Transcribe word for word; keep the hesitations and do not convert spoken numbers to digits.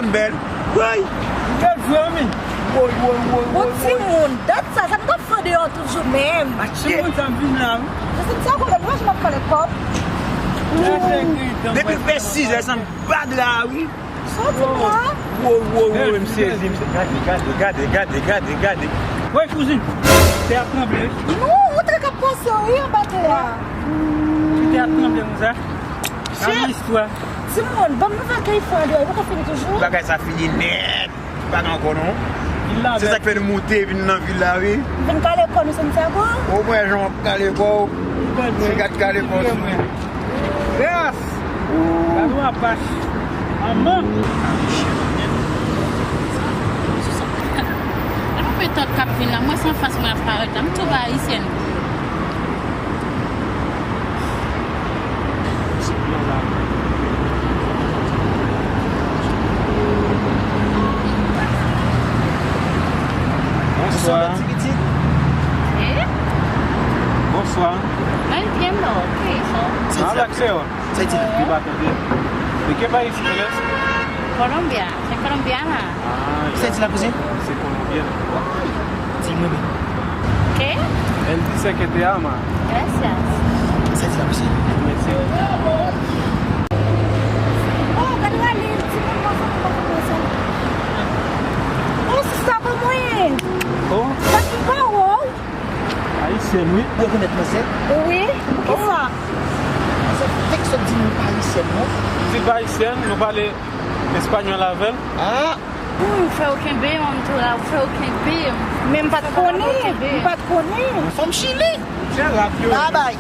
Bèl. Woy. Bèl vre, wi. Woy, woy, woy, woy, woy. Bon, timoun, dat sa, sa nou t ap fè deyò toujou menm. Timoun, sa m vin la, wi. Santiago, lè nou mache, n ap pale kòb. Depi l fè sizè, sa m bag la, wi. Soti la. Woy, woy, woy, m sezi, m sezi. Gade, gade, gade, gade, gade. Woy, kouzin. Tè ap tranble. Non, ou te ka pase, wi, anba tè a. Tè ap tranble konsa. Gade istwa. Timoun, ban m nouvèl ke li fè andeyò, li poko fini toujou? Bagay sa fini nèt. Pa gen ankò non. Se sa k fè nou moute vin nan vil la, wi. Vin kale kò nou Santiago. Ou wè jan w ap kale kò w. Ou gad kale kò w. Yes! Gade w apach. Manman! Gade yon metòd k ap vin la. Mwen se anfas mwen ap parèt la. M tou ba ayisyèn. Bonswa. Eh? Bonswa. Mwen byen la, ok. Sa, sa, sa. Sa y di la? Li pa tande. De qué país eres? Colombia. Soy colombiana. Ah, ya. Sa y di la, kouzin? Se kolonbyèn. Di mwen menm. ¿Qué? Bendice que te ama. Gracias. Sa y di la, kouzin? Mèsi. Oh, gade Rally, timoun, mwen fè, mwen fè, mwen fè. Oh, sista, kòman w ye? Oh. Sa ki pa w? Ayisyèn, wi. Ou rekonèt manzè? Wi, poukisa? Manzè fèk sot di nou pa ayisyèn, non? Di pa ayisyèn, nou pale espanyòl avè l. Ah! Wi, ou fè w kenbe m, m tou la, ou fè w kenbe m. Men m pa t konnen, m pa t konnen. Fanm Chili! Babay!